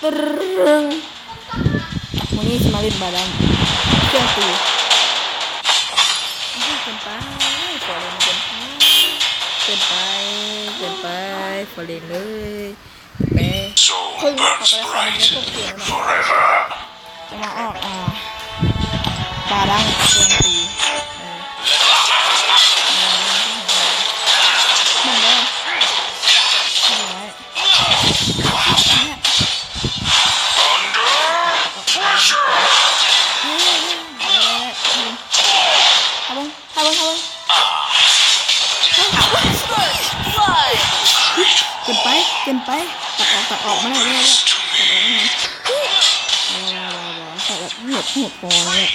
ຕະເຣິງ ມື້ນີ້ຊິມາຫຼິ້ນບາດຳ ເຄື່ອງຕີ. ໂອ້ໂຫ ເກີນໄປ ຂໍຫຼິ້ນເກີນໄປ ເກີນໄປ ເກີນໄປ ຂໍຫຼິ້ນເລີຍ. ແປ Soul burns bright forever. ຈະມາອອກ ອ່າ ບາດຳເຄື່ອງຕີ ເອີ ມັນບໍ່ Under pressure. ເອີ ເອີ ເອີ ເອີ ເອີ ເອີ ເອີ ເອີ ເອີ ເອີ ເອີ ເອີ ເອີ ເອີ ເອີ ເອີ ເອີ ເອີ ເອີ First blood. ເກີນໄປ ເກີນໄປ ຕັດອອກ ຕັດອອກ ມາແລ້ວ ມາແລ້ວ ຕັດອອກ ມາແລ້ວ ບໍ່ ບໍ່ ບໍ່ ບໍ່ ຂ້ອຍແບບໂຫດ ໂຫດພໍແລ້ວແຫຼະ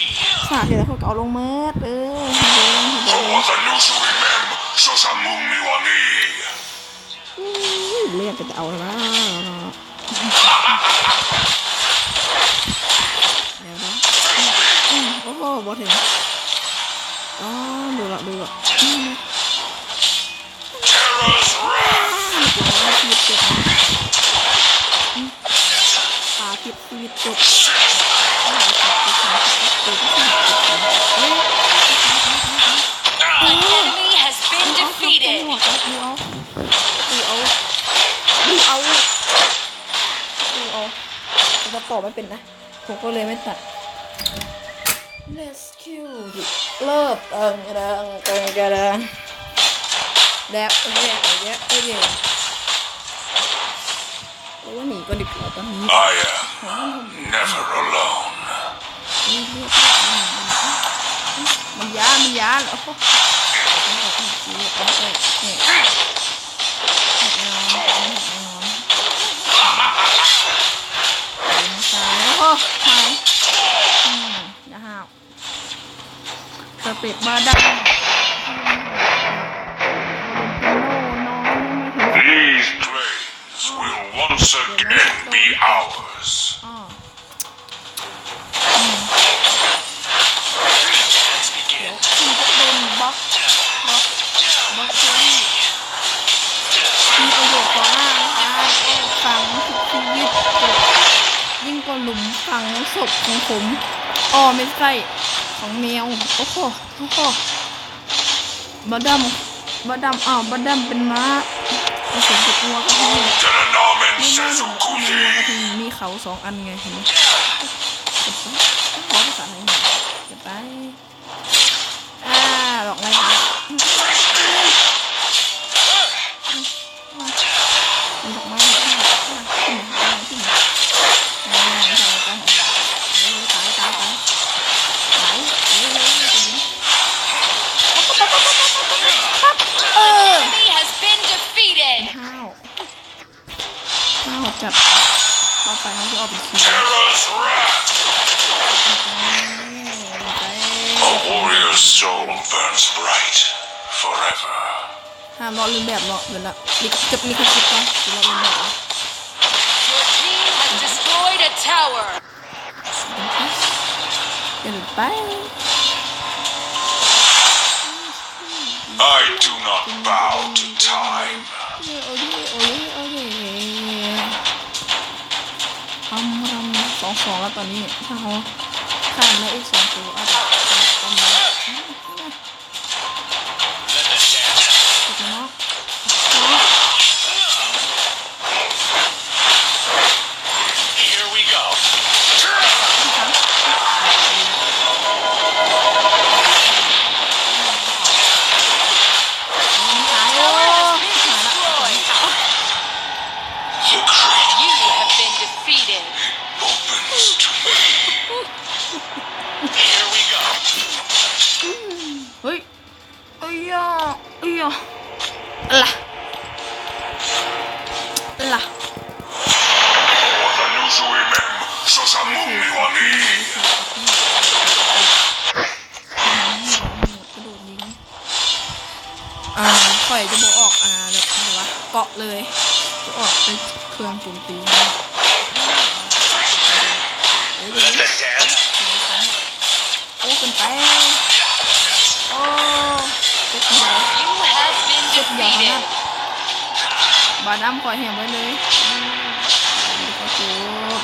ສາດເທື່ອໃດຂ້ອຍກໍເອົາລົງໝົດ ເອີ ໃຫ້ເບິ່ງ ໃຫ້ເບິ່ງ Owatanusumimem sosamummiwani. ອູ້ຍ ເລືອດກໍຈະເອົາແລ້ວນະ. ດຽວນະ ອືມ ໂອ້ໂຫ ບໍ່ເຖິງ ອໍ ດູລະ ດູລະ ອືມ Terror's wrath. ປາພິດ ຊີວິດຈົບ An enemy has been defeated. ຕັດຕໍ່ມັນເປັນນະ ຜົມກໍເລີຍໄມ່ຕັດ Let's kill the love. ເອີ ເອີ ເອີ ແດບ ເອີ ເອີ ເອີ ໂອ້ ໜີກໍດີກວ່າຕອນນີ້ I am never alone. ມັນຢ້ານ ມັນຢ້ານ ໂອ້ໂຫ ຕາຍ ໂອ້ໂຫ ຕາຍ ອືມ ຢ່າຫ້າວ ສະເຕັບບາດຳ These trains will once again be ours. ອືມ ດຽວຊິເປັນບັກ ບັກ ບັກເຊີຣີ ມີປະໂຫຍດຕໍ່ໜ້າ ອ່າ ຝັງທຸກຊີວິດ ເຈັບ ຍິ່ງກວ່າຫຼຸມຝັງສົບຂອງຜົມ ອໍ ແມ່ນໃຊ້ຂອງແມວ ໂອ້ໂຫ ໂອ້ໂຫ ບາດຳ ບາດຳ ອ້າວ ບາດຳເປັນມ້າ ຜົນເປັນງົວກະທິງ Tennonomen ແມ່ນ Sezukuni. ງົວກະທິງມີເຂົາສອງອັນໄງ ເຫັນບໍ່ ເກັບໄປ ເວົ້າພາສາໄທ ເກັບໄປ ອ່າ ດອກໄມ້ ດອກໄມ້ ຕາຍ ຕາຍ ຕາຍ ຕາຍ ເອີ Enemy has been defeated. ຫ້າວ ຫ້າວຈັດ ຕໍ່ໄປເຮົາຊິອອກເປັນສີ Terror's wrath. A warrior's soul burns bright forever. ຫ້າມເລາະເລີນແບບເນາະ ເວລາ ລິຂະ ເກັບລິຂະສິດກ່ອນ ຊິເລາະເລີນແບບ Your team has destroyed a tower. ເກີນໄປ I do not bow to time. ເອີ ໂອເຄ ໂອເຄ ໂອເຄ ອຳ ອຳ ສອງສອງແລ້ວຕອນນີ້ ຖ້າເຮົາຂ້າມໄດ້ອີກສອງໂຕ ອາດຈະເອົາໄດ້ Let the dance. ເນາະ Here we go. ຕາຍ ໂອ້ Destroyed. The great You have been defeated. Opens to me. Here we go. ເຮີ້ຍ ເອີຍ ເອີຍ ລະ ລະ Owatanusumimem sosamummiwani. ກະໂດດຍິງ ອ່າ ຂ້ອຍຈະບໍ່ອອກ ອ່າ ແບບ ແບບວ່າເກາະເລີຍ ຈະອອກເປັນເຄື່ອງໂຈມຕີ. Let the dance. ໂອ້ ເກີນໄປ ໂອ້ ເຈັບໃຫຍ່ You have been ເຈັບໃຫຍ່ຂະໜາດ defeated. ບາດຳຂ້ອຍແຮງໄວ້ເລີຍ ອືມ ເຂົ້າໂຈບ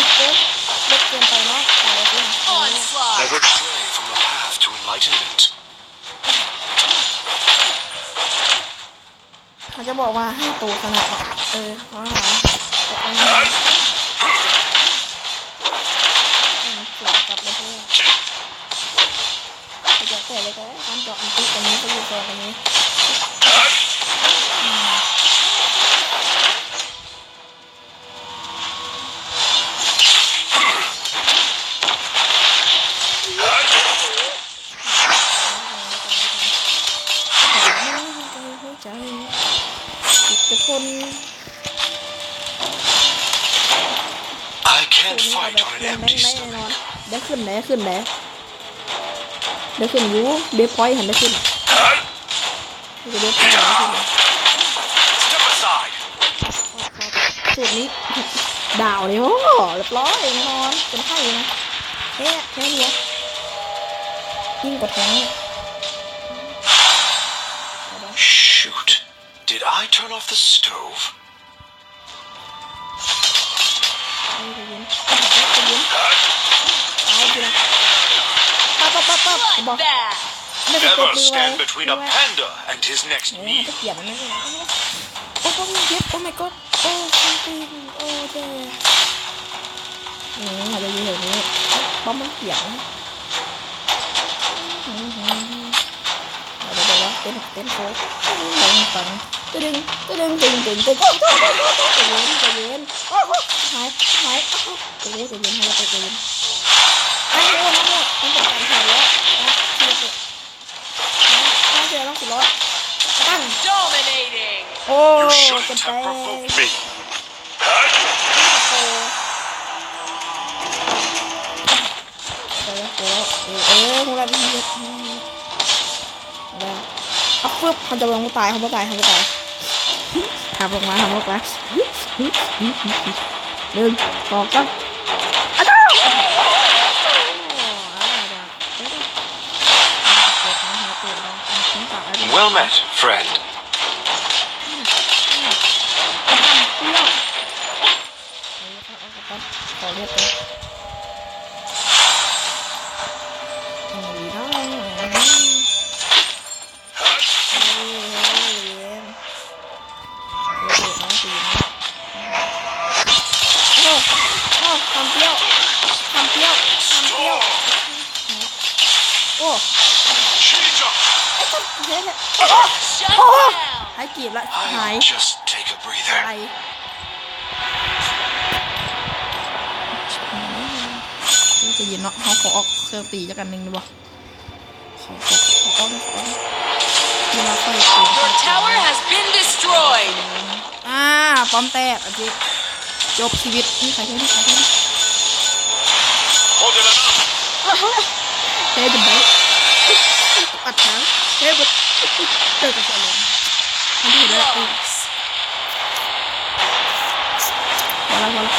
ລຶກເກີນ ເລິກເກີນໄປເນາະ ຕາຍແລ້ວຕິ Never stray from the path to enlightenment. ເຂົາຈະບອກວ່າຫ້າໂຕຊະນະ ເອີ ເອົາຫາ ເອົາຫາ ສວນກັບເລີຍເດີ ເຂົາຈະແຕກເລີຍ ການເຈາະອັນຕິກະມີ ສະວິດແຊກະມີ ອືມ. I can't fight on an empty stomach. ໄດ້ຂຶ້ນ ໄດ້ຂຶ້ນ ໄດ້ ໄດ້ຂຶ້ນຢູ່ ເບສພອຍຫັ້ນໄດ້ຂຶ້ນ. Step aside. ສູດນີ້ ດາວນີ້ ໂອ້ ຮຽບຮ້ອຍແນ່ນອນ ເປັນໄຂ້ນະ ແທ້ ແທ້ເລີຍ ຍິງກວ່າແທງ. Shoot. Did I turn off the stove? ໃຈເຢັນ ໃຈເຢັນ ຕາຍຊິລະ ປັບ ປັບ ປັບ ປັບ Bloodbath. Never stand between a panda and his next meal. ເອີ ມັນຈະກຽດມັນ ໂອ້ຍ ໂອ້ຍ ເຈັບ Oh my god. ໂອ້ຍ ໂອ້ຍ ໂອ້ຍ ແຕ່ ອືມ ເຮົາຈະຢູ່ແຖວນີ້ ປ້ອມມັນຂຽວ ອືມ ເອົາໄດ້ບໍ່ວະ ເຕັ້ນ ເຕັ້ນໂຊ ປັງ ຕະດຶງ ຕະດຶງ ຕຶງ ຕຶງ ຕຶງ ໂອ້ຍ ໂອ້ຍ ໃຈເຢັນ ໃຈເຢັນ ໂອ້ຍ ໂອ້ຍ ຫາຍ ຫາຍ ໂອ້ຍ ໃຈເຢັນ ໃຈເຢັນ ໂອ້ຍ ໂອ້ຍ ມັນເປັນການແຂ່ງແລ້ວ ເອີ ເອົາ ເອົາ ເອົາ ເອົາ ເອົາ Dominating. ໂອ້ You shouldn't have provoked me. ໂອ້ ໄປແລ້ວ ໄປແລ້ວ ເອີ ເອີ ຮູ້ແລ້ວ ວິທີເຮັດ ອາ ຟຶບ ເຮົາຈະບໍ່ຕາຍ ເຮົາບໍ່ຕາຍ ເຮົາບໍ່ຕາຍ ຫາບອອກມາ ຫາບອອກມາ ໜຶ່ງ ສອງ ສາມ ອາ Well met, friend. ຂໍເລືອດກ່ອນ ເອີ ເອີ ເຢັນ ໂອ້ ໂອ້ ຄຳປຽວ ຄຳປຽວ ຄຳປຽວ ໂອ້ Shut down. ຫາຍກີບລະ ຫາຍ I just take a breather. ໃຈເຢັນເນາະ ເຮົາຂໍອອກເຄື່ອງຕີຈັກອັນໜຶ່ງໄດ້ບໍ່? ເຂົາ ເຂົາ ເຂົາ ເຂົາ Your tower has been destroyed. ອ່າ ປ້ອມແຕກ ອັນນີ້ ຈົບຊີວິດ ມີໃຄເຫັນ ມີໃຄເຫັນ Hold it up. ເຮີເບິດໄດ້ ອັດທາງ ເຮີເບິດ ເຈີກັນສະລົງ ມັນເຫັນແລ້ວ ພໍລະ ພໍລະ